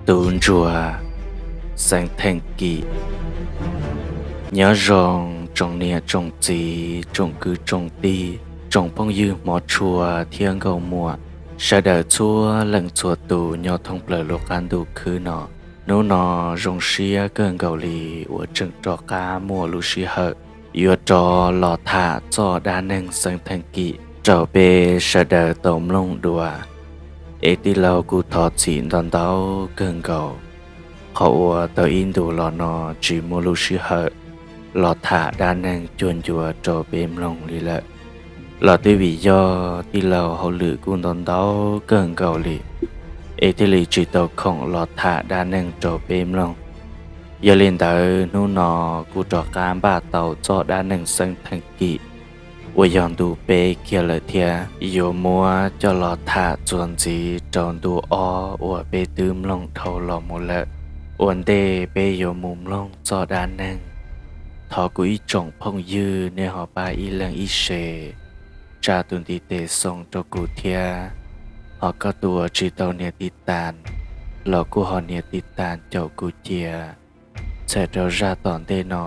Tub ntsuag Xeeb Theej Kim. Nyob zoo tsoom niam tsoom txiv, tsoom kwv tsoom tij, tsoom phooj ywg hmov tshua thiab nkauj muam, sawv daws txhua leej txhua tus nyob thoob plaws lub qab ntuj khwb no. Hnub no zoo siab kawg nkaus li uas tseem rov qab muaj lub sij hawm yuav rov los tham txoj dab neeg Xeeb Theej Kim rau peb sawv daws tau mloog dua. Es tij laug kuj thov txim ntau ntau kawg nkaus, qhov uas tau ib ntus los no tsis muaj lub sij hawm los tham dab neeg cuag ncua rau peb mloog li lawm. Los twb vim yog tij laug hauj lwm kuj ntau ntau kawg nkaus li, es thiaj li tsis tau khoom los tham dab neeg rau peb mloog. Yog li ntawd hnub no kuj rov qab npaj tau txoj dab neeg Xeeb Theej Kim uas yog ntu peb kiag lawm thiab, yuav muab coj los tham txuas ntxiv rau ntu ob uas peb twb mloog dhau los mus lawm. Ua ntej peb yuav mus mloog txoj dab neeg, thov kuv ib tsoom phooj ywg nej ho pab ib leeg ib share, tsa tus ntiv tes xoo rau kuv thiab. Ho koj tus uas tsis tau nias tiv tas los kuj ho nias tiv tas caum kuv cia, txhawm rau zaj tom ntej no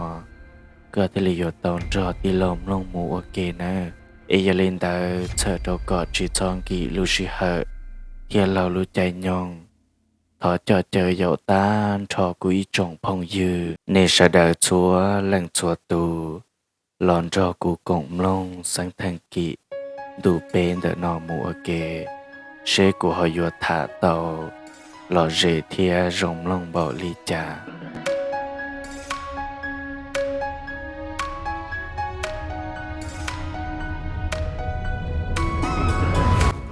koj thiaj li yuav tau nrog tij laug mloog mus ua ke nawb. Es yog li ntawd txhawm rau kom tsis txhob nkim lub sij hawm thiab laug lub caij nyoog, thov coj caw yaum tag nrho kuv ib tsoom phooj ywg nej sawv daws txhua leej txhua tus los nrog kuv koom mloog Xeeb Theej Kim ntu peb ntawm no mus ua ke, seb kuv ho yuav tham tau lom zem thiab zoo mloog npaum li cas.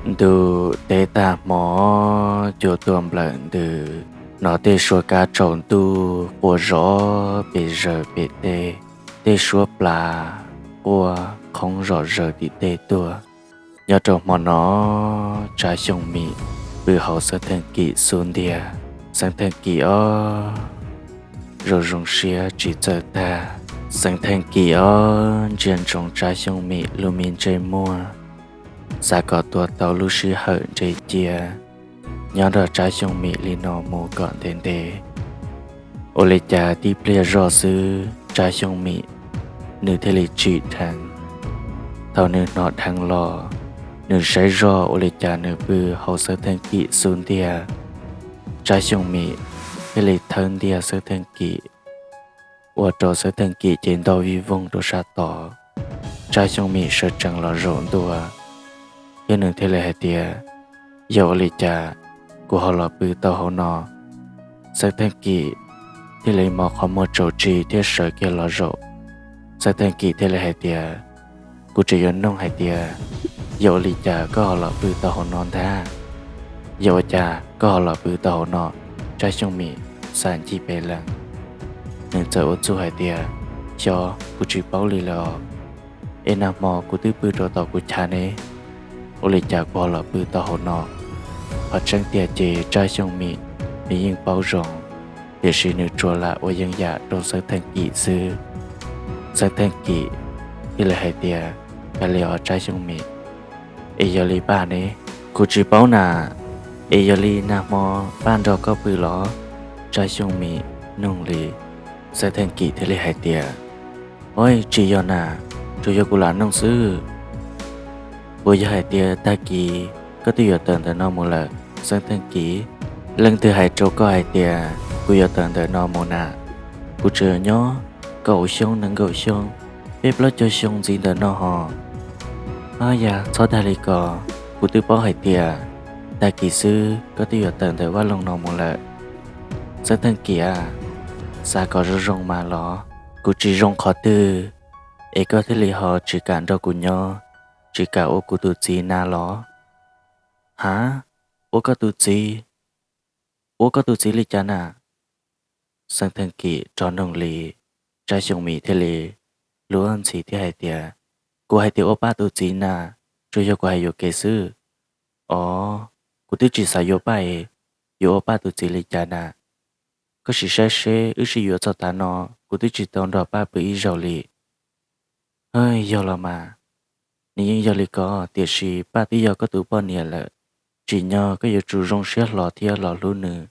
Ntuj teb tag hmo, cua tuaj nplawm ntws, hnov tej suab kab tsaus ntuj quaj zom pes zaws pem teb, tej suab plas quaj qhoob zom zaws tim tej tuaj. Nyob rau hmo no, Tsab Xyooj Mim pw hauv Xeeb Theej Kim xub ntiag. Xeeb Theej Kim ob zoo zoo siab tsis txawj tag. Xeeb Theej Kim ob ntsia ntsoov Tsab Xyooj Mim lub me ntsej muag, xav kom tua tau lub sij hawm nres cia nyob nrog Tsab Xyooj Mim li no mus kom ntev ntev. Ua li cas tib pliag zoj xwb Tsab Xyooj Mim nws thiaj li tsim dheev. Thaum nws hnov dheev los, nws saib zoj ua li cas nws pw hauv Xeeb Theej Kim xub ntiag. Tsab Xyooj Mim thiaj li thawb ntiag Xeeb Theej Kim, ua rau Xeeb Theej Kim ces ntog vij voog rau sab tod. Tsab Xyooj Mim sawv tsees los zaum ntua, thiab nws thiaj li hais tias, Yog ua li cas kuv ho los pw tau hauv no? Xeeb Theej Kim thiaj li mos qhov muag tsaus tsi thiab sawv kiag los zaum. Xeeb Theej Kim thiaj li hais tias, Kuv tseem yuav nug hais tias, yog ua li cas koj ho los pw tau hauv no ntag? Yog ua cas koj ho los pw tau hauv no? Tsab Xyooj Mim xav ncig pes lees, nws txawm ua txuj hais tias, Xyov, kuv tsis paub li lawm os. Es nag hmo kuv twb pw rau tom kuv chav ne, ua li cas kuv ho los pw tau hauv no? Qhov tseeb tiag ces Tsab Xyooj Mim nws yeej paub zoo, tiam sis nws tsuas lam ua yeeb yam rau Xeeb Theej Kim xwb. Xeeb Theej Kim thiaj li hais tias, Kav liam os Tsab Xyooj Mim, es yog li Paj ne? Kuv tsis paub na, es yog li nag hmo Paj nrog koj pw los? Tsab Xyooj Mim nug li. Xeeb Theej Kim thiaj li hais tias, Ov, tsis yog na, tsuas yog kuv lam nug xwb. Puas yog hais tias tag kis koj twb yuav tawm ntawm no mus lawm? Xeeb Theej Kim, leej twg hais rau koj hais tias kuv yuav tawm ntawm no mus na? Kuv tseem nyob kaum xyoo nees nkaum xyoo, peb plaub caug xyoo ntxiv ntawm no hos. Ov yam, txhob dag li ko, kuv twb paub hais tias tag kis xwb koj twb yuav tawm ntawm vaj loog no mus lawm. Xeeb Theej Kim a, xav kom zoo zoo mas los, kuv tsis zoo qhov twg es koj thiaj li ho tsis kam nrog kuv nyob, tsis kam ua kuv tus txiv na los? Hav, ua koj tus txiv? Ua koj tus txiv li cas na? Xeeb Theej Kim rov nug li. Tsab Xyooj Mim thiaj li luag ntxhi thiab hais tias, Kuv hais tias ua Paj tus txiv na, tsuas yog kuv hais yuam kev xwb. Ov, kuv twb tsis xav yuav Paj es yuav ua Paj tus txiv li cas na? Koj sim saib seb wb sib yuav txog tav no kuv twb tsis tau nrog Paj pw ib zaug li. Hwj, yog los mas, nws yeej yog li ko, tiam sis Paj twb yog koj tus poj niam lawm, tsim nyog koj yuav tsum zoo siab hlo thiab los hlub nws.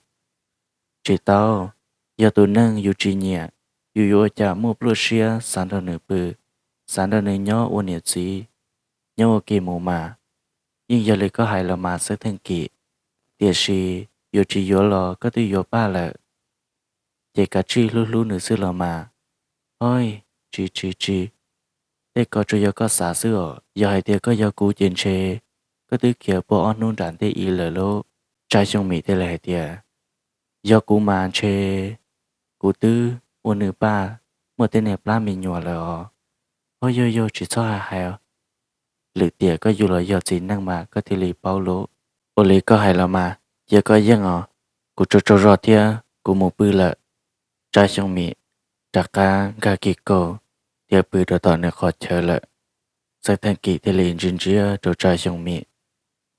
Tsis tau, yog tus neeg yus tsis nyiam, yus yuav ua cas muaj pluaj siab xav nrog nws pw, xav nrog nws nyob ua niam txiv, nyob ua ke mus mas. Yeej yog li koj hais los mas Xeeb Theej Kim, tiam sis yuav tsis yuav los koj twb yuav Paj lawm, ces kav tsij hlub hlub nws xwb los mas. Hoj, tsis tsis tsis, tej ko tsuas yog koj xav xwb os, yog hais tias koj yog kuv ces ntshe koj twb khiav puag ob hnub nram ntej ib lawm lauj. Tsab Xyooj Mim thiaj li hais tias, yog kuv mas ntshe kuv twb ua nws Paj muaj tej niag plab me nyuam lawm os. Hoj, yog yog tsis txhob hais hais, lwm tiam koj yug los yog txiv neej mas koj thiaj li paub lauj. Ua li koj hais los mas, cia koj yeej os, kuv tsaug tsaug zog thiab kuv mus pw lawm. Tsab Xyooj Mim rov qab nkag kiag kaug thiab pw rau tom nws qhov chaw lawm. Xeeb Theej Kim thiaj li ntsia ntsia rau Tsab Xyooj Mim.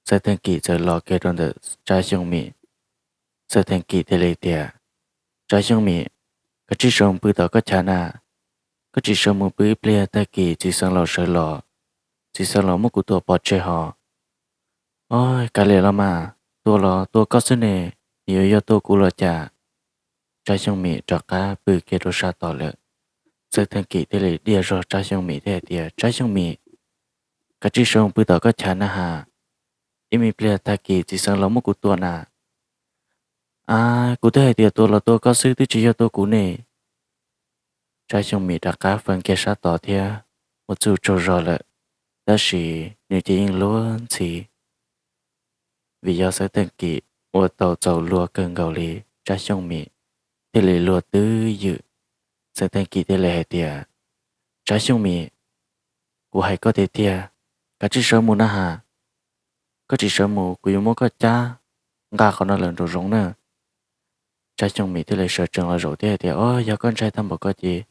Xeeb Theej Kim txawm los kiag rau ntawm Tsab Xyooj Mim. Xeeb Theej Kim thiaj li tias, Tsab Xyooj Mim, koj tsis sawv mus pw tom koj chav na, koj tsis sawv mus pw ib pliag tag kis txiv xeev laus sawv los, txiv xeev laus muab kuv tua pov tseg hos. Oj, kav liam los mas, tua los tua koj xwb ne, yuav yog tua kuv los cas? Tsab Xyooj Mim rov qab pw kiag rau sab tod lawm. Xeeb Theej Kim thiaj li diaj zog Tsab Xyooj Mim thiab hais tias, Tsab Xyooj Mim, koj tsis sawv mus pw tom koj chav na has, ib me pliag tag kis txiv xeev laus muab kuv tua na. A, kuv twb hais tias tua los tua koj xwb twb tsis yog tua kuv ne. Tsab Xyooj Mim rov qab feeb kiag sab tod thiab ua txuj tsaug zog lawm, tab sis nws ces yeej luag ntxhi. Vim yog Xeeb Theej Kim ua tau txaus luag kawg nkaus li, Tsab Xyooj Mim thiaj li luag twb ywm. Xeeb Theej Kim thiaj li hais tias, Tsab Xyooj Mim, kuv hais koj tiag tiag, koj tsis sawv mus na has, koj tsis sawv mus kuv yuav muab koj cab nqa qhov no lawm nraum zoov na. Tsab Xyooj Mim thiaj li sawv tsees los zaum thiab hais tias, O, yog koj ntshai tag npaum ko ces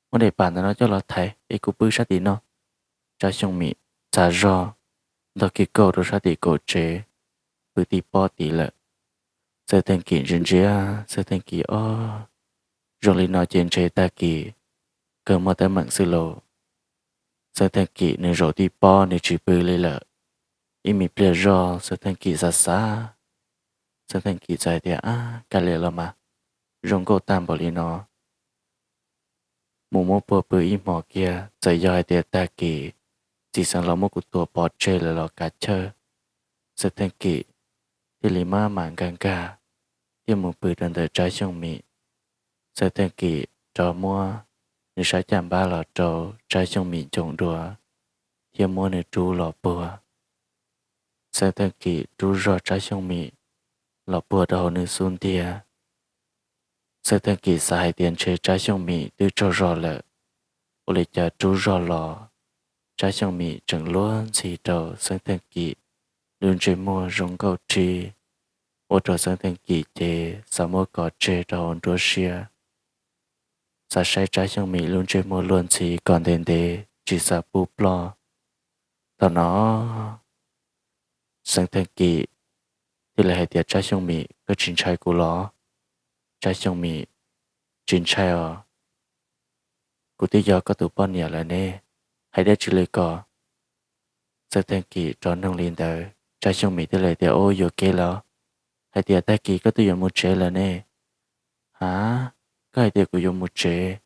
muab daim pam ntawm no coj los thaiv es kuv pw sab tim no. Tsab Xyooj Mim txav zog ntog kiag kaug rau sab tim kaum tsev, pw tib pob tid lawm. Xeeb Theej Kim ntsia ntsia, Xeeb Theej Kim, O, zoo li no ces ntshe tag kis kawg muaj teeb meem xwb lauj. Xeeb Theej Kim nws zaum tib pob nws tsis pw li lawm. Ib me pliag zog Xeeb Theej Kim xav xav, Xeeb Theej Kim txawm hais tias, A, kav liam los mas, zoo nkauj tag npaum li no, mus muab puag pw ib hmos kiag, txawm yog hais tias tag kis txiv xeev laus muab kuv tua pov tseg lawm los kav chawj. Xeeb Theej Kim thiaj li maj mam nkag nkag thiab mus pw rau ntawm Tsab Xyooj Mim. Xeeb Theej Kim rov muab nws sab caj npab los rau Tsab Xyooj Mim ncoos dua thiab muab nws rub los puag. Xeeb Theej Kim rub zog Tsab Xyooj Mim los puag rau hauv nws xub ntiag. Xeeb Theej Kim xav hais tias ntshe Tsab Xyooj Mim twb tsaug zog lawm, ua li cas rub zog los, Tsab Xyooj Mim tseem luag ntxhi rau Xeeb Theej Kim lub ntsej muag zoo nkauj rib, ua rau Xeeb Theej Kim ces xav muab kov tseg rau hauv nruab siab. Xav saib Tsab Xyooj Mim lub ntsej muag luag ntxhi kom ntev ntev tsis xav pub ploj. Thaum no Xeeb Theej Kim thiaj li hais tias, Tsab Xyooj Mim, koj tsis ntshai kuv los? Tsab Xyooj Mim, tsis ntshai os, kuv twb yog koj tus poj niam lawm ne, hais dab tsi li ko? Xeeb Theej Kim rov nug li ntawd, Tsab Xyooj Mim thiaj li tias, Ub, yuam kev lawm, hais tias tag kis koj twb yuav mus tsev lawm ne. Ha, koj hais tias kuv yuav mus tsev,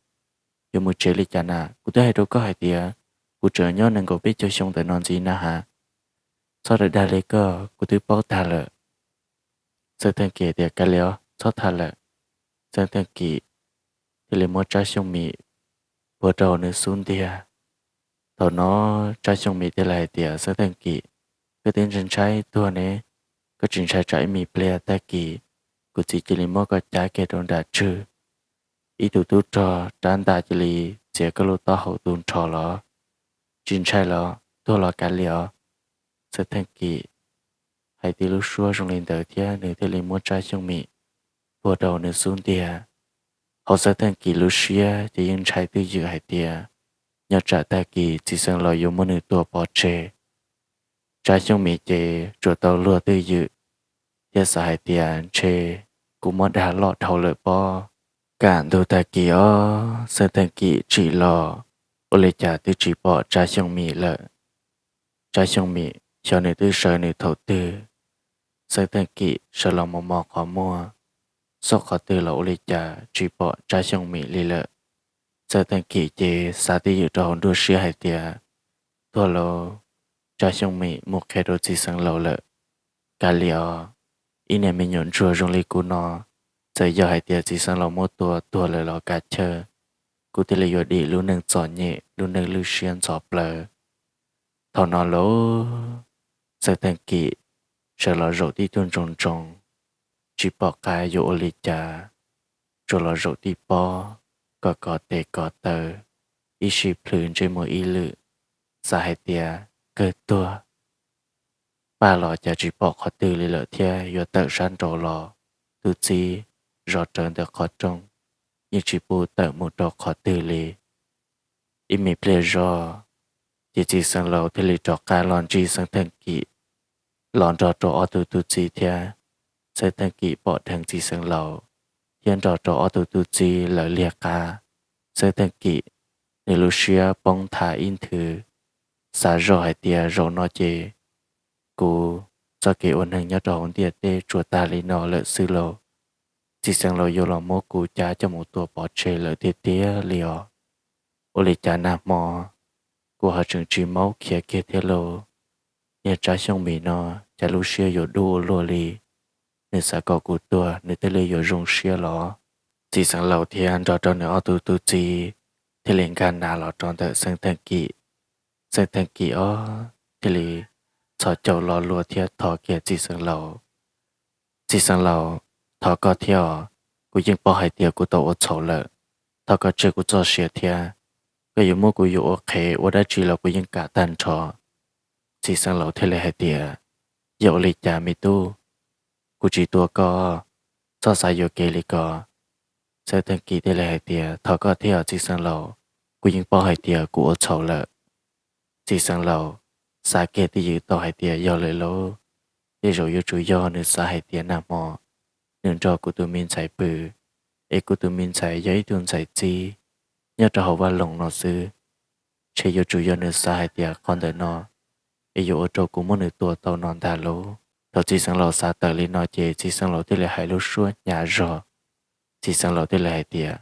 yuav mus tsev li cas na? Kuv twb hais rau koj hais tias kuv tseem nyob nees nkaum peb caug xyoo ntawm no ntxiv na has. Txhob dag dag li koj, kuv twb paub tag lawm. Xeeb Theej Kim tias, Kav liam os, txhob tham lawm. Xeeb Theej Kim thiaj li muab Tsab Xyooj Mim puag rau hauv nws xub ntiag. Thaum no Tsab Xyooj Mim thiaj li hais tias, Xeeb Theej Kim, koj twb ntshai ntshai tuag ne, koj tsis ntshai tsam ib me pliag tag kis kuv txiv cia li muab koj cab kiag rau nram tswg, ib tug tub rog rab ntaj cia li txiav koj lub taub hau tu nrho los? Tsis ntshai los? Tuag los kav liam os. Xeeb Theej Kim hais tib lub suab zoo li ntawd thiab nws thiaj li muab Tsab Xyooj Mim puag rau hauv nws xub ntiag. Hauv Xeeb Theej Kim lub siab ces yeej ntshai twj ywm hais tias nyob tsam tag kis txiv xeev laus yuav muab nws tua pov tseg. Tsab Xyooj Mim ces tsuas tau luag twj ywm thiab xav hais tias ntshe kuv muab dag loj dhau lawm pob. Kaj ntug tag kis os, Xeeb Theej Kim tsim los, ua li cas twb tsis pom Tsab Xyooj Mim lawm. Tsab Xyooj Mim xyov nws twb sawv nws thaum twg. Xeeb Theej Kim sawv los mos mos qhov muag, xauj qhov twg los ua li cas tsis pom Tsab Xyooj Mim li lawm. Xeeb Theej Kim ces xav twj ywm rau hauv nruab siab hais tias, tuag lauj, Tsab Xyooj Mim mus qhia rau txiv xeev laus lawm. Kav liam os, ib niag me nyuam ntsuag zoo li kuv no, txawm yog hais tias txiv xeev laus muab tua tuag lawm los kav chawj, kuv thiaj li yuav dim lub neej txom nyem, lub neej lwj siab ntxhov plawv. Thaum no lauj, Xeeb Theej Kim sawv los zaum tib tug ntsoov ntsoov, tsis pom qab yuav ua li cas, tsuas los zaum tib pob, kov kov tes kov taw, ib sij plhws ntsej muag ib lwm, xav hais tias kawg tuag. Paj los cas tsis pom qhov twg li lawm thiab, yuav tawm sab nraud los tus txiv zov rawv ntawm qhov rooj, yeej tsis pub tawm mus rau qhov twg li. Ib me pliag zog, ces txiv xeev laus thiaj li rov qab los ntsib Xeeb Theej Kim, los nrog rau ob tug tub txib thiab. Xeeb Theej Kim pom dheev txiv xeev laus thiab nrog rau ob tug tub txib lawv liag qab, Xeeb Theej Kim nws lub siab poob nthav ib nthwv, xav zoj hais tias zaum no ces kuv txoj kev ua neeg nyob rau hauv ntiaj teb tsuas tag li no lawm xwb lauj. Txiv xeev laus yuav los muab kuv cab coj mus tua pov tseg lawm tiag tiag li os. Ua li cas nag hmo kuv ho tseem tsis maub khiav kiag thiab lauj? Niag Tsab Xyooj Mim no cas lub siab yuav dub ua luaj li, nws xav kom kuv tuag nws thiaj li yuav zoo siab los? Txiv xeev laus thiab nrog rau nws ob tug tub txib thiaj li nkag nav los rau ntawm Xeeb Theej Kim. Xeeb Theej Kim ob thiaj li txhos caug lo lus thiab thov kiag txiv xeev laus, txiv xeev laus, thov koj thiab os, kuv yeej paub hais tias kuv tau ua txhaum lawm, thov koj tseg kuv txoj sia thiab, koj yuav muab kuv yuam ua qhev ua dab tsi los kuv yeej kam tag nrho. Txiv xeev laus thiaj li hais tias, yog ua li cas me tub, kuv tsis tua koj, txhob xav yuam kev li ko. Xeeb Theej Kim thiaj li hais tias, thov koj thiab os txiv xeev laus, kuv yeej paub hais tias kuv ua txhaum lawm. Txiv xeev laus xav kiag twj ywm tau hais tias yog lawm lauj, tej zaum yuav tsum yog nws xav hais tias nag hmo nws nrog kuv tus me ntxhais pw, es kuv tus me ntxhais yog ib tug ntxhais txib nyob rau hauv vaj loog no xwb, ntshe yuav tsum yog nws xav hais tias qhov ntawm no es yuav ua rau kuv muab nws tua tau no ntag lauj. Thaum txiv xeev laus xav tawm li no ces txiv xeev laus thiaj li hais lub suab hnyav zog. Txiv xeev laus thiaj li hais tias,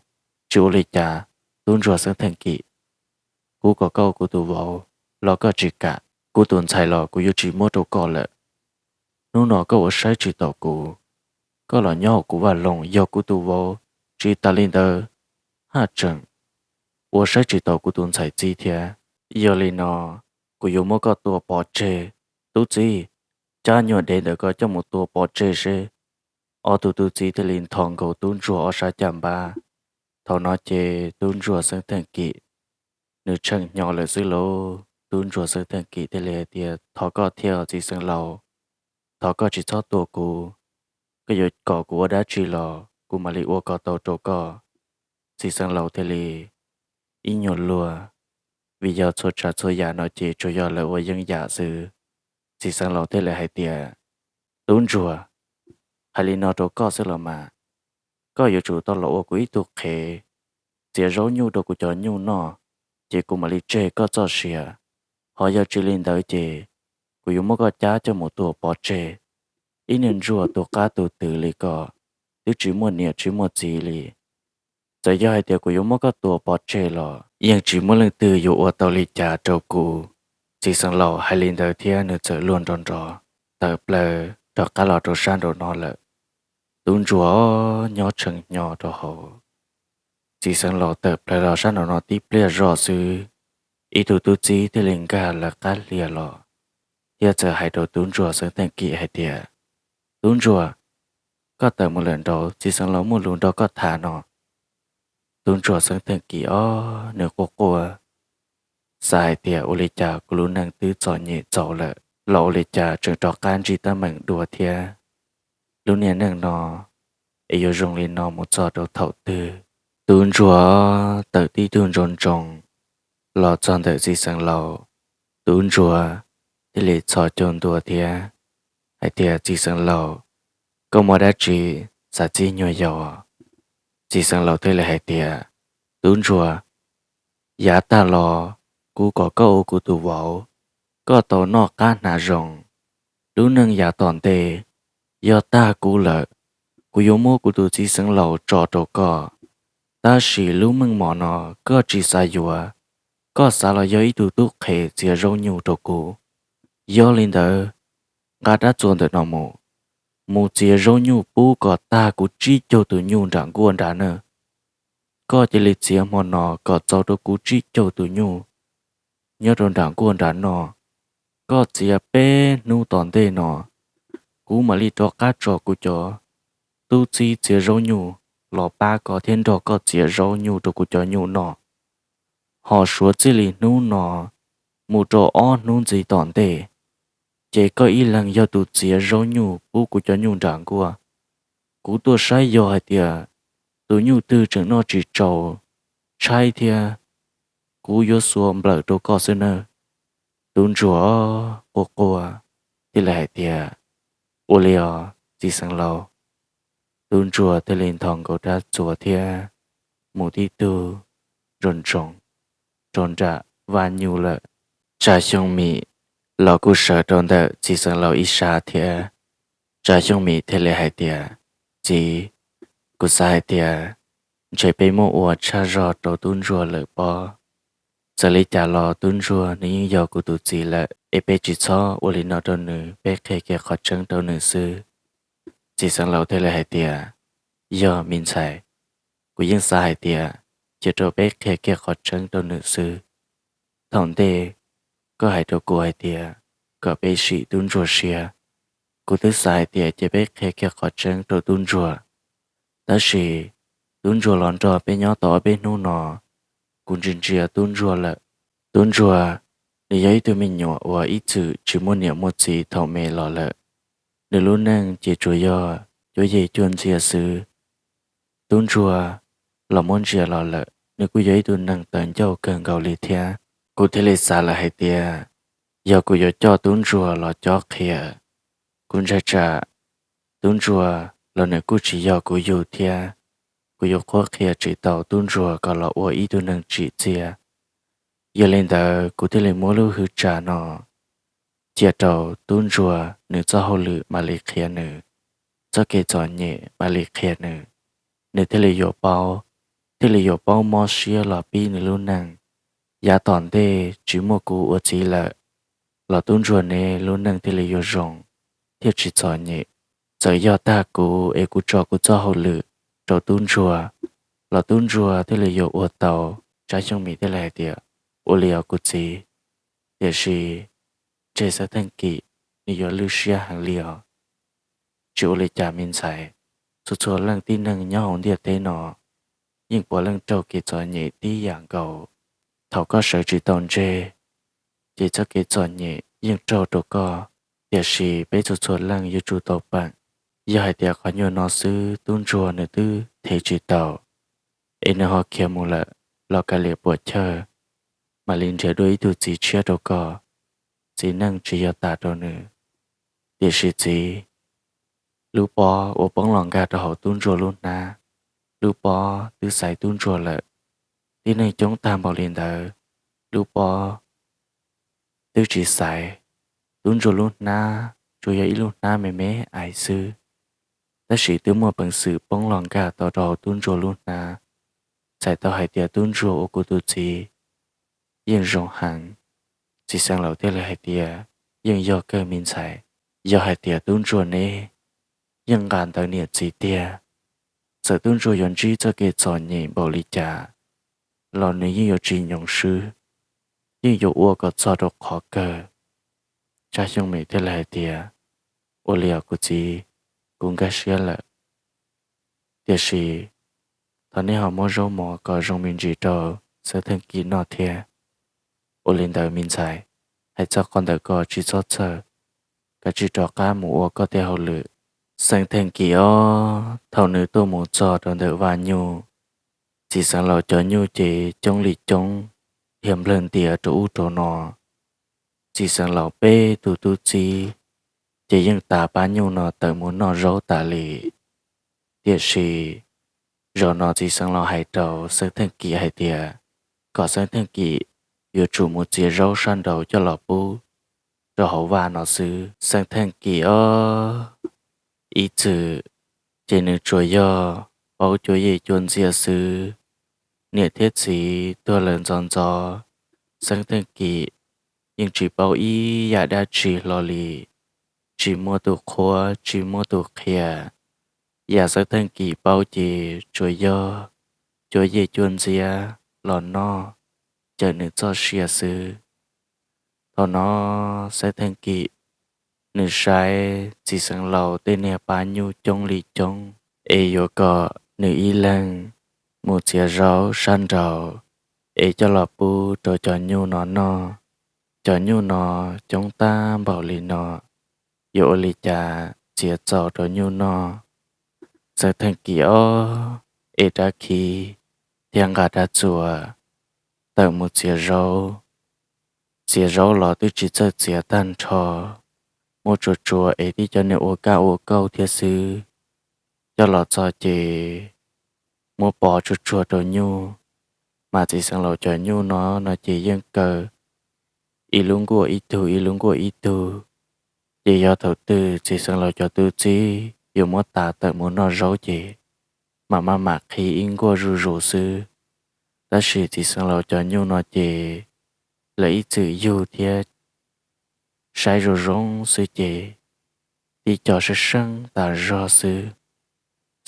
tsis ua li cas, tub ntsuag Xeeb Theej Kim, kuv kom koj ua kuv tus vauv los koj tsis kam, kuv tus ntxhais los kuv yuav tsis muab rau koj lawm. Hnub no koj ua saib tsis taus kuv, koj los nyob hauv kuv vaj loog yog kuv tus vauv, tsis tas li ntawd haj tseem ua saib tsis taus kuv tus ntxhais txib thiab. Yog li no, kuv yuav muab koj tua pov tseg. Tub txib, cab nyuag dev ntawm ko coj mus tua pov tseg seb. Ob tug tub txib thiaj li nthos nkaus tub ntsuag ob sab caj npab. Thaum no ces tub ntsuag Xeeb Theej Kim nws tshee hnyo lawm xwb lauj. Tub ntsuag Xeeb Theej Kim thiaj li hais tias, thov koj thiab txiv xeev laus, thov koj tsis txhob tua kuv, koj yuav kom kuv ua dab tsi los kuv mam li ua kom tau rau koj. Txiv xeev laus thiaj li ib nyuag luag, vim yog txhua tsav txhua yam no ces tsuas yog lawv ua yeeb yam xwb. Txiv xeev laus thiaj li hais tias, tub ntsuag, hais li no rau koj xwb los mas, koj yuav tsum tau los ua kuv ib tug qhev, txiav zaub nyuj rau kuv cov nyuj noj, ces kuv mam li tseg koj txoj sia. Ho yog tsis li ntawd ces kuv yuav muab koj cab coj mus tua pov tseg. Ib niag ntsuag tus qab tus twm li koj, twb tsis muaj niam tsis muaj txiv li, txawm yog hais tias kuv yuav muab koj tua pov tseg los yeej tsis muaj leej twg yuav ua tau li cas rau kuv. Txiv xeev laus hais li ntawd thiab nws txawm luag nrov nrov tawm plaws rov qab los rau sab nraum no lawm. Tub ntsuag nyob tshee hnyo rau hauv. Txiv xeev laus tawm plaws los sab nraum no tib pliag zog xwb, ib tug tub txib thiaj li nkag lawv qab hlias los thiab txawm hais rau tub ntsuag Xeeb Theej Kim hais tias, tub ntsuag, koj tawm mus lawm nraud, txiv xeev laus muaj lus nrog koj tham no. Tub ntsuag Xeeb Theej Kim ob nws quaj quaj, xav hais tias ua li cas kuv lub neej twb txom nyem txaus lawm los ua li cas tseem rov qab ntsib teeb meem dua thiab. Lub niag neej no es yuav zoo li no mus txog rau thaum twg? Tub ntsuag tawm tib tug ntsoov ntsoov los txog ntawm txiv xeev laus. Tub ntsuag thiaj li txhos caug ntua thiab hais tias, txiv xeev laus, koj muaj dab tsi xav txib nyuag yaus? Txiv xeev laus thiaj li hais tias, tub ntsuag, yav tag los kuv kom koj ua kuv tus vauv, koj tau noj qab hnav zoo. Lub neej yav tom ntej yog tag kuv lawm, kuv yuav muab kuv tus txiv xeev laus tso rau koj. Tab sis lub meej mom no koj tsis xav yuav, koj xav los yog ib tug tub qhe txiav zaub nyuj rau kuv. Yog li ntawd, nqa rab txuas ntawm no mus, mus txiav zaub nyuj pub kom tag kuv tsib caug tus nyuj nram nkuaj nrad na. Koj cia li txiav hmo no kom txaus rau kuv tsib caug tus nyuj nyob rau nram nkuaj nrad no. Koj txiav peb hnub tom ntej no, kuv mam li rov qab tso kuv cov tub txib txiav zaub nyuj los pab koj thiab nrog koj txiav zaub nyuj rau kuv cov nyuj noj. Ho suav txij li hnub no mus rau ob hnub ntxiv tom ntej, ces koj ib leeg yog tus txiav zaub nyuj pub kuv cov nyuj nram nkuaj. Kuv tuaj saib yog hais tias tus nyuj twg tseem noj tsis tsaus, tshaib thiab, kuv yuav xuas nplawm rau koj xwb nawb. Tub ntsuag quaj quaj thiaj li hais tias, ua li os txiv xeev laus. Tub ntsuag thiaj li nthos nkaus rab txuas thiab mus tib tug ntsoo ntsoov rau nram vaj nyuj lawm. Tsav Xyooj Mim los kuj sawv rau ntawm txiv xeev laus ib sab thiab. Tsav Xyooj Mim thiaj li hais tias, txiv, kuv xav hais tias ntshe peb muab ua tshaj zog rau tub ntsuag lawm pob. Txawm li cas los tub ntsuag nws yeej yog kuv tus txiv lawm, es peb tsis txhob ua li no rau nws, peb qhia kiag qhov tseeb rau nws xwb. Txiv xeev laus thiaj li hais tias, yog me ntxhais, kuv yeej xav hais tias cia rau peb qhia kiag qhov tseeb rau nws xwb. Thaum ntej koj hais rau kuv hais tias kom peb sim tub ntsuag siab, kuv twb xav hais tias cia peb qhia kiag qhov tseeb rau tub ntsuag. Tab sis tub ntsuag los nrog peb nyob tau ob peb hnub no, kuv ntsia ntsia tub ntsuag lawm. Tub ntsuag, nws yog ib tug me nyuam uas ib txwm tsis muaj niam muaj txiv thaum me los lawm. Nws lub neej ces tsuas yog cuab yej cuag ntxias xwb. Tub ntsuag los muab ntsia los lawm, nws kuj yog ib tug neeg tawv ncauj kawg nkaus li thiab. Kuv thiaj li xav lawm hais tias yog kuv yuav coj tub ntsuag los cob qhia, kuv ntshai tsam tub ntsuag los nws kuj tsis yog kuv yug thiab, kuv yuav qhuab qhia tsis tau tub ntsuag kom los ua ib tug neeg tsim txiaj. Yog li ntawd kuv thiaj li muab lub hwv tsam no cia rau tub ntsuag nws txoj hauj lwm mam li qhia nws, txoj kev txom nyem mam li qhia nws, nws thiaj li yuav paub, thiaj li yuav paub mob siab los pib nws lub neej. Yav tom ntej tsis muaj kuv ua txiv lawm, los tub ntsuag neb lub neej thiaj li yuav zoo thiab tsis txom nyem. Txawm yog tag kuv es kuv tso kuv txoj hauj lwm rau tub ntsuag, los tub ntsuag thiaj li yuav ua tau. Tsav Xyooj Mim thiaj li hais tias, ua li os kuv txiv, tiam sis ntshe Xeeb Theej Kim nws yuav lwj siab heev li os. Tsis ua li cas me ntxhais, txhua txhua leej tib neeg nyob hauv ntiaj teb no yeej puav leej raug kev txom nyem tib yam nkaus. Thaum koj sawv tsis tau ntseg, ces txoj kev txom nyem yeej raug rau koj. Tiam sis peb txhua txhua leej yuav tsum tau peem. Yog hais tias qhov nyuag no xwb tub ntsuag nws twb thev tsis tau, es nws ho khiav mus lawm, los kav liam puam chawj, mam li nrhiav dua ib tug txiv tshiab rau koj, txiv neej tsis yog tas rau nws. Tiam sis txiv, lub pob uas poob los nkag rau hauv tub ntsuag lub hnab, lub pob twb xaiv tub ntsuag lawm. Tib neeg coob tag npaum li ntawd, lub pob twb tsis xaiv. Tub ntsuag lub hnab tsuas yog ib lub hnab me me aiv xwb, tab sis twb muaj peev xwm poob los nkag tau rau hauv tub ntsuag lub hnab. Txhais tau hais tias tub ntsuag ua kuv tus txiv yeej zoo heev. Txiv xeev laus thiaj li hais tias, yeej yog kawg me ntxhais. Yog hais tias tub ntsuag neb yeej nqa ntawv niam txiv tiag, txawm tub ntsuag yuav ntsib txoj kev txom nyem npaum li cas los nws yeej yuav tsis nyoos swb, yeej yuav ua kom txog rau qhov kawg. Tsav Xyooj Mim thiaj li hais tias, ua li os kuv txiv, kuv nkag siab lawm. Tiam sis thov neb ho muab zaub mov kom zoo me ntsis rau Xeeb Theej Kim noj thiab. Ua li ntawd me ntxhais, hais txog qhov ntawd koj tsis txhob txhawj, kav tsij rov qab mus ua koj tej hauj lwm. Xeeb Theej Kim os, thaum nws tuaj mus txog rau ntawm vaj nyuj, txiv xeev laus cov nyuj ces coob li coob, dhia nplawg ntias rau ub rau no. Txiv xeev laus peb tus tub txib ces yeej tas pab nyuj no tawm mus noj zaub tas li. Tiam sis zaum no txiv xeev laus hais rau Xeeb Theej Kim hais tias, kom Xeeb Theej Kim yuav tsum mus txiav zaub sab nraud coj los pub rau hauv vaj no xwb. Xeeb Theej Kim os, ib txwm ces nws tsuas yog paub cuab yej cuab ntxiab xwb. Niam thiab txiv tuag lawm ntxov ntxov, Xeeb Theej Kim yeej tsis paub ib yam dab tsi hlo li, tsis muaj tus qhuab tsis muaj tus qhia. Yam Xeeb Theej Kim paub ces tsuas yog cuab yej cuab ntxiab los noj cawm nws txoj sia xwb. Thaum no Xeeb Theej Kim nws saib txiv xeev laus tej niag pab nyuj coob li coob, es yuav kom nws ib leeg mus txiav zaub sab nraud es coj los pub rau cov nyuj no noj. Cov nyuj no coob tag npaum li no, yuav ua li cas txiav txaus rau nyuj noj? Xeeb Theej Kim ob es rab khib thiab nqa rab txuas tawm mus txiav zaub. Txiav zaub los twb tsis txawj txiav tag nrho, muab tsuas tsuas es tib cov niag ua kaj ua kauj thiab xwb. Coj los txog ces muab pov tsuag tsuag rau nyuj, mas txiv xeev laus cov nyuj no no ces yeej kaw ib lub nkuaj ib tug ib lub nkuaj ib tug. Ces yog thaum twg txiv xeev laus cov tub txib yuav muab tas tawm mus noj zaub ces mam maj mam qhib ib nkuaj zuj zus xwb. Tab sis txiv xeev laus cov nyuj no ces lawv ib txwm yug thiab saib zoo zoo xwb ces tib co seeb seeb tas zog xwb.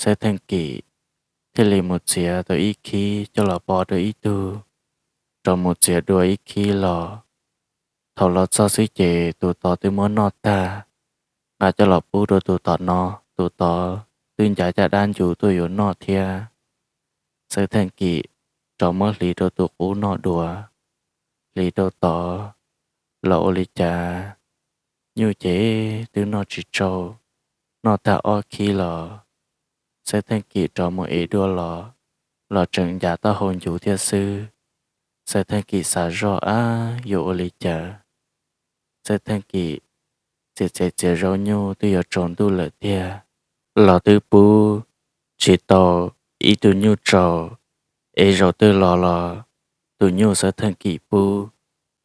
Xeeb Theej Kim thiaj li mus txiav tau ib khib coj los pov rau ib tug, rov mus txiav dua ib khib los. Thaum los txog xwb ces tus tod twb muab noj tag, nqa coj los pub rau tus tom no, tus tod twb ncav caj dab ncuv tuaj yuav noj thiab. Xeeb Theej Kim rov muab hliv rau tus qub noj dua, hliv rau tod los ua li cas nyuj ces twb noj tsis tsau, noj tag ob khib los Xeeb Theej Kim rov mus ev dua los, los tseem ncav taub hau ncuv thiab xwb. Xeeb Theej Kim xav zoj ab yuav ua li cas. Xeeb Theej Kim txiav txiav txiav zaub nyuj twb yuav tsaus ntuj lawm tiag, los twb pub tsis tau ib tug nyuj tsau, es zaum twg los los tus nyuj Xeeb Theej Kim pub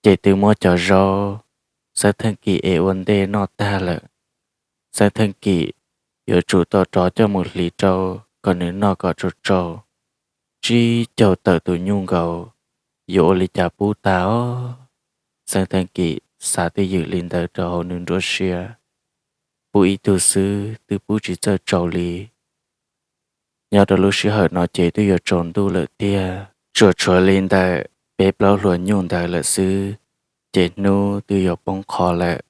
ces twb muab cov zaub Xeeb Theej Kim ev ua ntej noj tag lawm. Xeeb Theej Kim yuav tsum tau rov coj mus hliv rau kom nws noj kom tsau tsau, tsib caug tawm tus nyuj nkaus, yuav ua li cas pub tag os. Xeeb Theej Kim xav twj ywm li ntawd rau hauv nws nruab siab, pub ib tug xwb twb pub tsis txawj tsau li. Nyob rau lub sij hawm no ces twb yuav tsaus ntuj lawm tiag, tsuas tshuav li ntawm peb plaub hluas nyuj ntawd lawm xwb, ces hnub twb yuav poob qho lawm.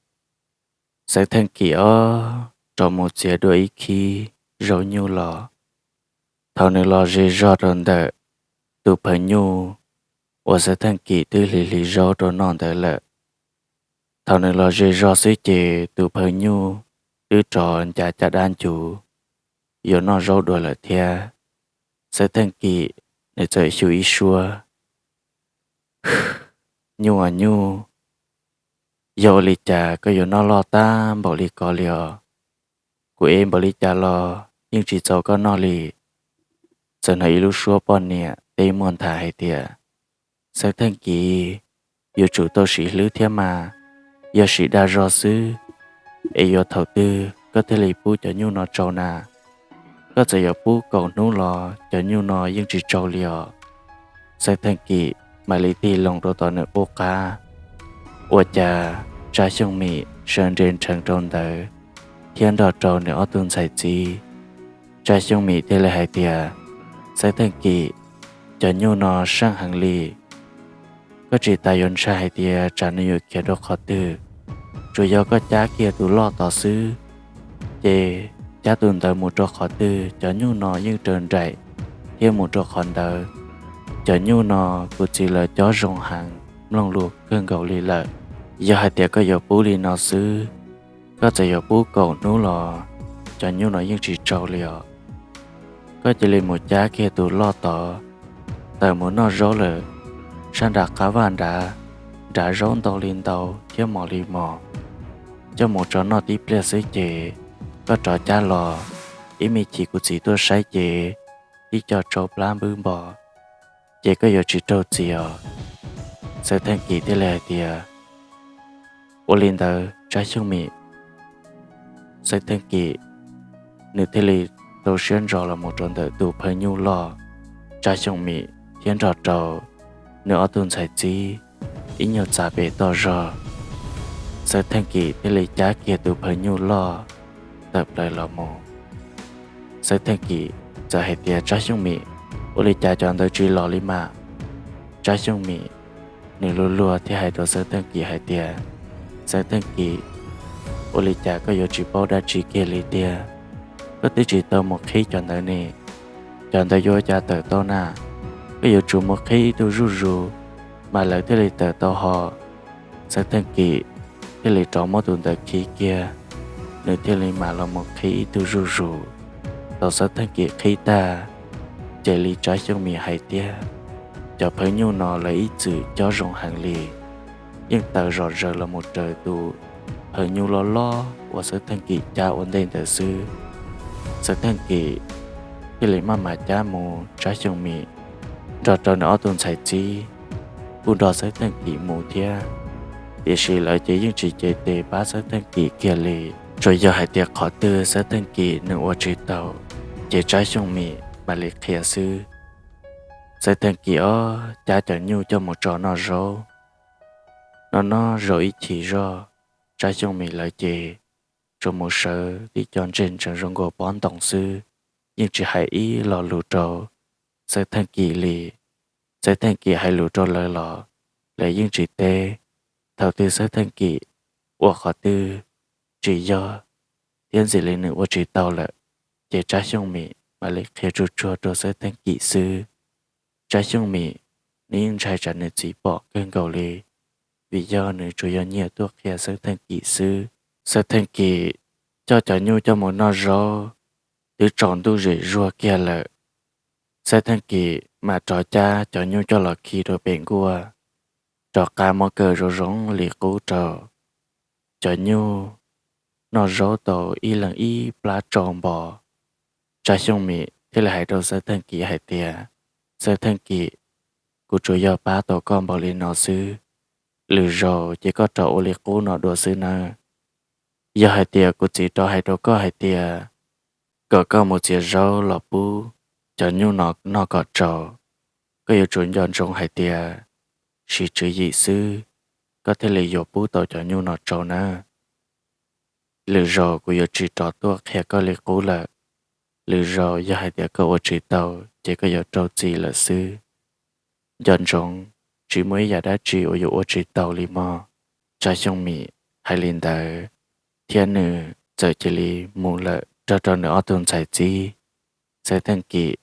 Xeeb Theej Kim ob rov mus txiav dua ib khib zaub nyuj los. Thaum nws los ze zog rau ntawm tus phawj nyuj uas Xeeb Theej Kim twb hliv hliv zaub rau noj ntawd lawm, thaum nws los ze zog xwb ces tus phawj nyuj twb rov ncav caj dab ncuv yuav noj zaub dua lawm thiab. Xeeb Theej Kim nws txawm xyu ib suab, Nyuj as nyuj, yog ua li cas koj yuav noj loj tag npaum li ko li os? Kuv ev npaum li cas los yeej tsis txaus koj noj li. Txawm hnov ib lub suab poj niam teb muag nthav hais tias, Xeeb Theej Kim, yuav tsum tau sim hlwb thiab mas, yog sim dag zog xwb es yuav thaum twg koj thiaj li pub cov nyuj no tsau na? Koj txawm yuav pub kaum hnub los cov nyuj no yeej tsis tsau li os. Xeeb Theej Kim mam li tig loo rau tom nws qub qab, ua cas Tsab Xyooj Mim sawv nres nrheev rau ntawd thiab nrog rau nws ob tug ntxhais txiv. Tsab Xyooj Mim thiaj li hais tias, Xeeb Theej Kim, cov nyuj no seej heev li. Koj tsis tas yuav ntshai hais tias tsam nws yuav khiav rau qhov twg, tsuas yog koj cab kiag tus loj tod xwb, ces cab tus ntawd mus rau qhov twg cov nyuj no yeej raws nraim thiab mus rau qhov ntawd. Cov nyuj no kuv txiv lawv cob zoo heev, mloog lus kawg nkaus li lawm. Yog hais tias koj yuav pub li no xwb, koj txawm yuav pub kaum hnub los cov nyuj no yeej tsis tsau li os. Koj cia li mus cab kiag tus loj tod tawm mus noj zaub lawm sab nram qab vaj nrad, nrad zaub ntau li ntau thiab mos li mos. Coj mus tso noj tib pliag xwb ces koj rov cab los, ib me chim kuv txiv tuaj saib ces tib co tsau plab npwb npo, ces koj yuav tsis raug txim os. Xeeb Theej Kim thiaj li hais tias, Ua li ntawd Tsab Xyooj Mim. Xeeb Theej Kim nws thiaj li rau siab ntso los mus rau ntawm tus phaw nyuj loj Tsab Xyooj Mim thiab nrog rau nws ob tug ntxhais txib ib nyuag txav pem toj zog. Xeeb Theej Kim thiaj li cab kiag tus phaw nyuj loj tawm plaws los mus. Xeeb Theej Kim txawm hais tias, Tsab Xyooj Mim, ua li cas cov ntawd tsis los li mas? Tsab Xyooj Mim nws luag luag thiab hais rau Xeeb Theej Kim hais tias, Xeeb Theej Kim, ua li cas koj yuav tsis paub dab tsi kiag li tiag? Koj twb tsis tau mus qhib cov ntawd ne, cov ntawd yuav ua cas tawm tau na? Koj yuav tsum mus qhib ib tug zuj zus, mas lawv thiaj li tawm tau ho. Xeeb Theej Kim thiaj li rov muab tus ntawd khi kiag, nws thiaj li mam los mus qhib ib tug zuj zus. Thaum Xeeb Theej Kim qhib tag, ces li Tsab Xyooj Mim hais tiag, cov phaw nyuj no lawv ib txwm cob zoo heev li, yeej tawm zom zaws los mus raws tus phaw nyuj loj loj uas Xeeb Theej Kim cab ua ntej ntawd xwb. Xeeb Theej Kim thiaj li maj mam cab mus, Tsab Xyooj Mim nrog rau nws ob tug ntxhais txib kuj nrog Xeeb Theej Kim mus thiab, tiam sis lawv ces yeej tsis cev tes pab Xeeb Theej Kim kiag li. Tsuas yog hais tias qhov twg Xeeb Theej Kim nws ua tsis tau, ces Tsab Xyooj Mim mam li qhia xwb. Xeeb Theej Kim ob cab cov nyuj coj mus tso noj zaub, noj noj zaub ib chim zog, Tsab Xyooj Mim lawv ces tsuas mus sawv tib co ntseg ntsees zoo nkaus pob ntoo xwb, yeej tsis hais ib lo lus rau Xeeb Theej Kim li. Xeeb Theej Kim hais lus rau lawv los lawv yeej tsis teb. Thaum twg Xeeb Theej Kim ua qhov twg tsis yog thiab ntxim li nws ua tsis tau lawm, ces Tsab Xyooj Mim mam li qhia tsuag tsuag rau Xeeb Theej Kim xwb. Tsab Xyooj Mim nws yeej ntshai tsam nws txiv pom kawg nkaus li, vim yog nws tsuas yog nyiam tuaj qhia Xeeb Theej Kim xwb. Xeeb Theej Kim coj cov nyuj coj mus noj zaub, twb tsaus ntuj zem zuag kiag lawm. Xeeb Theej Kim mam rov cab cov nyuj coj los khi rau pem nkuaj, rov qab muab kaw zoo zoo li qub rau. Cov nyuj noj zaub tau ib leeg ib plab tsau npo, Tsab Xyooj Mim thiaj li hais rau Xeeb Theej Kim hais tias, Xeeb Theej Kim, kuv tsuas yog pab tau koj npaum li no xwb, lwm zaus ces koj rov ua li qub no dua xwb nawb. Yog hais tias kuv txiv rov hais rau koj hais tias kom koj mus txiav zaub los pub cov nyuj no noj kom tsau, koj yuav tsum nco ntsoov hais tias siv tswv yim xwb, koj thiaj li yuav pub tau cov nyuj no tsau nawb. Lwm zaus kuv yuav tsis rov tuaj qhia koj li qub lawm. Lwm zaus yog hais tias koj ua tsis tau ces koj yuav raug txim lawm xwb. Nco ntsoov, tsis muaj ib yam dab tsi uas yuav ua tsis tau li mog. Tsab Xyooj Mim hais li ntawd, thiab nws txawm cia li mus lawm nrog rau nws ob tug ntxhais txib. Xeeb Theej Kim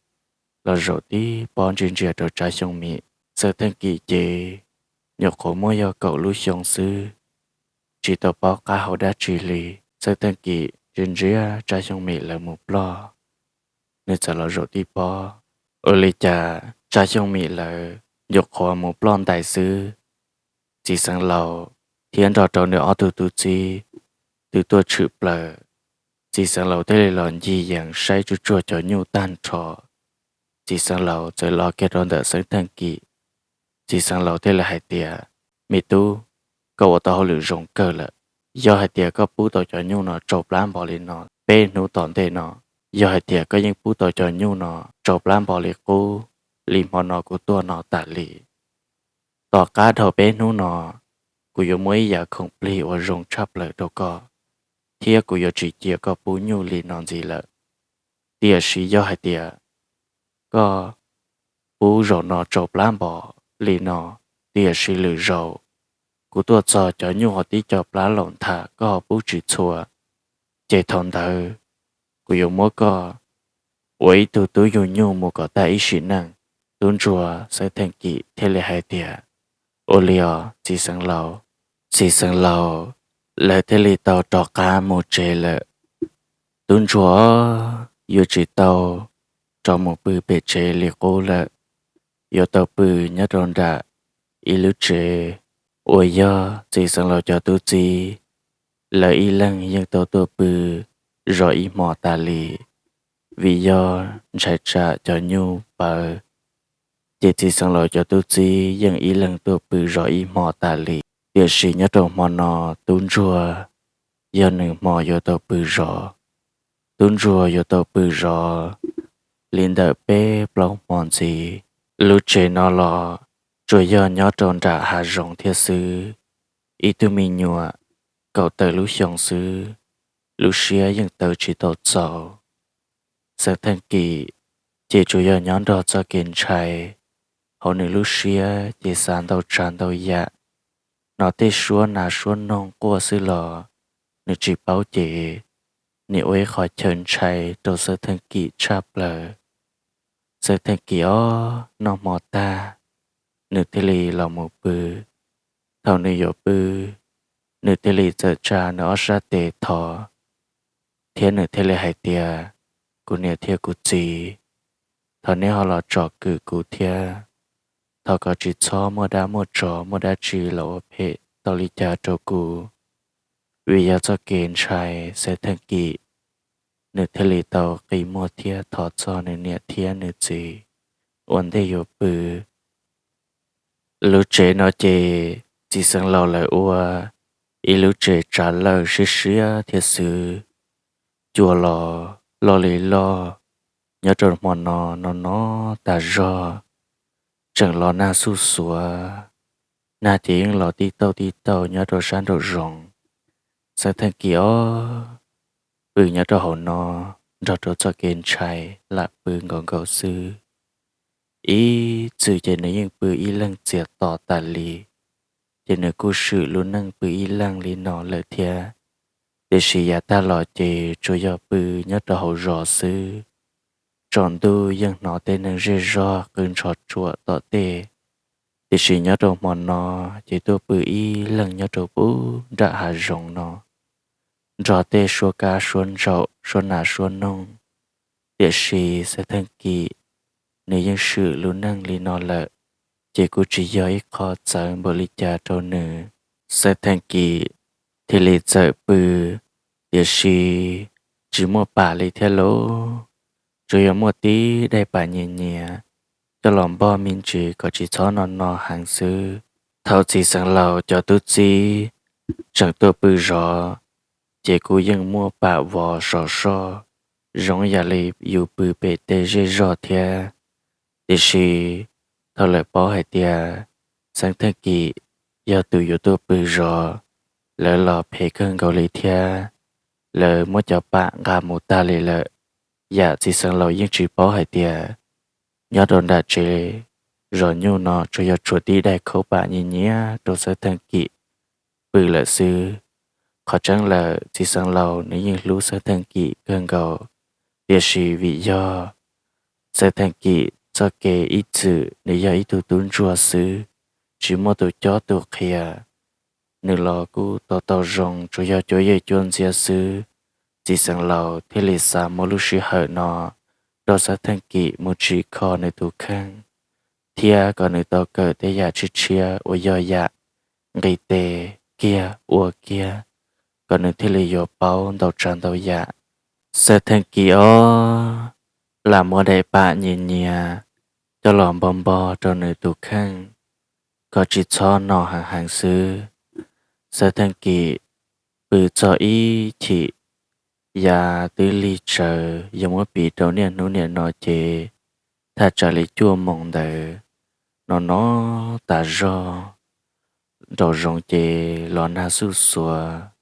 los zaum tib pob ntsia ntsia rau Tsab Xyooj Mim. Xeeb Theej Kim ces nyuam qhuav muaj yog kaum lub xyoo xwb, tsis tau paub qab hau dab tsi li. Xeeb Theej Kim ntsia ntsia Tsab Xyooj Mim lawv mus ploj, nws txawm los zaum tib pob. Ua li cas Tsab Xyooj Mim lawv nyuam qhuav mus ploj ntais xwb, txiv xeev laus thiab nrog rau nws ob tug tub txib twb tuaj tshwm plaws. Txiv xeev laus thiaj li los ncig yees saib tsuag tsuag cov nyuj tag nrho. Txiv xeev laus txawm los kiag rau ntawm Xeeb Theej Kim. Txiv xeev laus thiaj li hais tias, me tub, koj ua tau hauj lwm zoo kawg lawm. Yog hais tias koj pub tau cov nyuj no tsau plab npo li no peb hnub tom ntej no, yog hais tias koj yeej pub tau cov nyuj no tsau plab npo li qub li hmo no kuv tuaj no tas li, tom qab dhau peb hnub no, kuv yuav muab ib yav khoom plig uas zoo tshaj plaws rau koj, thiab kuv yuav tsis cia koj pub nyuj li no ntxiv lawm. Tiam sis yog hais tias koj pub zaum no tsau plab npo li no, tiam sis lwm zaus kuv tuaj txog cov nyuj ho tib co plab laus nthav koj ho pub tsis txhua, ces thaum ntawd kuv yuav muab koj ua ib tug tub yug nyuj mus kom tag ib sim neej. Tub ntsuag Xeeb Theej Kim thiaj li hais tias, ua li os txiv xeev laus. Txiv xeev laus lawv thiaj li tau rov qab mus tsev lawm. Tub ntsuag yuav tsis tau rov mus pw pem tsev li qub lawm, yuav tau pw nyob rau nram ib lub tsev uas yog txiv xeev laus cov tub txib lawv ib leeg yeej tau tuaj pw zov ib hmo tas li. Vim yog ntshai tsam cov nyuj pawv, ces txiv xeev laus cov tub txib yeej ib leeg tuaj pw zov ib hmo tas li. Tiam sis nyob rau hmo no, tub ntsuag yog nws hmo yuav tau pw zov. tub ntsuag yuav tau pw zov li ntawm peb plaub hmo ntxiv. Lub tsev no los tsuas yog nyob rau nram hav zoov thiab xwb, ib tug me nyuam kaum tawm lub xyoo xwb, lub siab yeej tawv tsis tau txaus. Xeeb Theej Kim ces tsuas yog nyob nrog txoj kev ntshai, hauv nws lub siab ces xav ntau tsav ntau yam, hnov tej suab nas suab noog quaj xwb los nws tsis paub ces nws ua ib qho chaw ntshai rau Xeeb Theej Kim tshaj plaws. Xeeb Theej Kim ob noj hmo tag, nws thiaj li los mus pw. Thaum nws yuav pw, nws thiaj li txawm tsa nws ob sab tes thov, thiab nws thiaj li hais tias, Kuv niam thiab kuv txiv, thov neb ho los tsom kwm kuv thiab. Thov kom tsis txhob muaj dab muaj tsov muaj dab tsi los ua phem tau li cas rau kuv. Vim yog txoj kev ntshai Xeeb Theej Kim, nws thiaj li tau qi muag thiab thov txog nws niam thiab nws txiv ua ntej yuav pw. Lub tsev no ces txiv xeev laus lawv ua ib lub tsev tsav lawj siab siab thiab xwb. Cua los loj li loj, nyob rau hmo no no no tas zog, tseem los nag xuj xuav, nag ces yeej los tib tauj tib tauj nyob rau sab nraum zoov. Xeeb Theej Kim ob pw nyob rau hauv no nrog rau txoj kev ntshai lam pw nkaus nkaus xwb. Ib txwm ces nws yeej pw ib leeg txias tos tas li, ces nws kuj swm lub neej pw ib leeg li no lawm thiab. Tiam sis yav tag los ces tsuas yog pw nyob rau hauv zos xwb. Tsaus ntuj yeej hnov tej neeg zej zog qw ntshov tsuam tom tej, tiam sis nyob rau hmo no ces tuaj pw ib leeg nyob rau pub nram hav zoov no, nrog tej suab kab suab ntsaum suab nas suab noog. Tiam sis Xeeb Theej Kim nws yeej swm lub neej li no lawm, ces kuj tsis yog ib qho txawv npaum li cas rau nws. Xeeb Theej Kim thiaj li txawm pw, tiam sis tsis muaj pam li thiab lauj, tsuas yog muaj tib daim pam nyias nyias coj los npog me ntsis kom tsis txhob no no heev xwb. Thaum txiv xeev laus cov tub txib tseem tuaj pw zov, ces kuj yeej muaj pam vov sov soj zoo yam li yus pw pem tej zej zog thiab. Tiam sis thaum lawv paub hais tias Xeeb Theej Kim yog tus yuav tuaj pw zov, lawv los phem kawg nkaus li thiab. Lawv muab cov pam nqa mus tag li lawm. Yam txiv xeev laus yeej tsis paub hais tias nyob rau nram tsev zos nyuj no tsuas yog tshuav tib daim khaub pam nyias nyias rau Xeeb Theej Kim pw lawm xwb. Qhov tseeb lawm txiv xeev laus nws yeej hlub Xeeb Theej Kim kawg nkaus, tiam sis vim yog Xeeb Theej Kim txoj kev ib txwm nws yog ib tug tub ntsuag xwb, tsis muaj tus cob tus qhia, nws los kuj tau tau zoo tsuas yog cuab yej cuab ntxiab xwb. Txiv xeev laus thiaj li xav muab lub sij hawm no rau Xeeb Theej Kim mus tsim kho nws tus kheej, thiab kom nws tau kawm tej yam tshiab tshiab uas yog yam nqis tes kiag ua kiag, kom nws thiaj li yuav paub ntau tsav ntau yam. Xeeb Theej Kim ob lam muab daim pam nyias nyias coj los npog npog rau nws tus kheej kom tsis txhob no heev heev xwb. Xeeb Theej Kim pw txog ib chim, yav twb lig tsawv, yog muab piv rau niaj hnub niam no ces thaj tsam li cuaj moos ntawd, no no tas zog, nraum zoov ces los nag xuj xuav,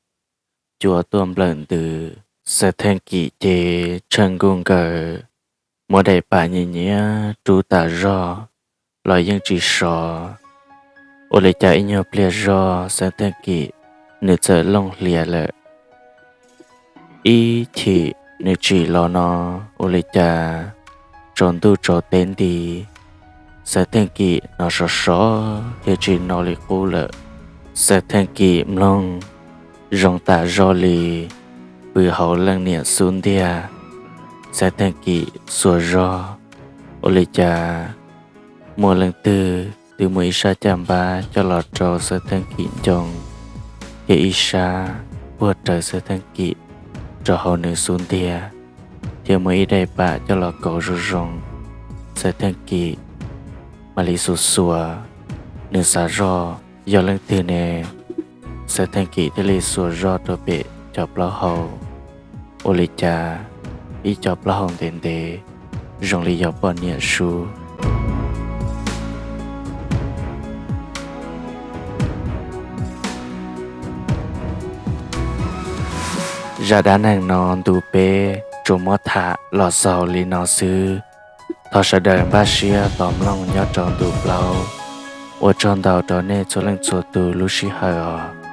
cua tuaj nplawm ntws. Xeeb Theej Kim ces tshee nkuj nkaws, muab daim pam nyias nyias rub tas zog los yeej tsis sov. Ua li cas ib nyuag pliag zog Xeeb Theej Kim nws txawm looj hlias lawm. Ib chim nws tsim los no, ua li cas tsaus ntuj tsaus teb nti, Xeeb Theej Kim hnov sov sov thiab tsis hnov li qub lawm. Xeeb Theej Kim mloog zoo tas zog li pw hauv leej niam xub ntiag. Xeeb Theej Kim xuas zog, ua li cas muaj leej twg twb muaj ib sab caj npab coj los rau Xeeb Theej Kim ncoo, thiab ib sab puag raws Xeeb Theej Kim rau hauv nws xub ntiag, thiab muaj ib daim pam coj los kauv zoo zoo. Xeeb Theej Kim mam li xuas xuas, nws xav zog yog leej twg ne. Xeeb Theej Kim thiaj li xuas zog rau pem cov plaub hau, ua li cas ib co plaub hau ntev ntev zoo li yog poj niam sub. Zaj dab neeg no ntu peb tsuas muab tham los xaus li no xwb. Thov sawv daws npaj siab tos mloog nyob rau ntu plaub. Ua tsaug ntau rau nej txhua leej txhua tus lub sij hawm os.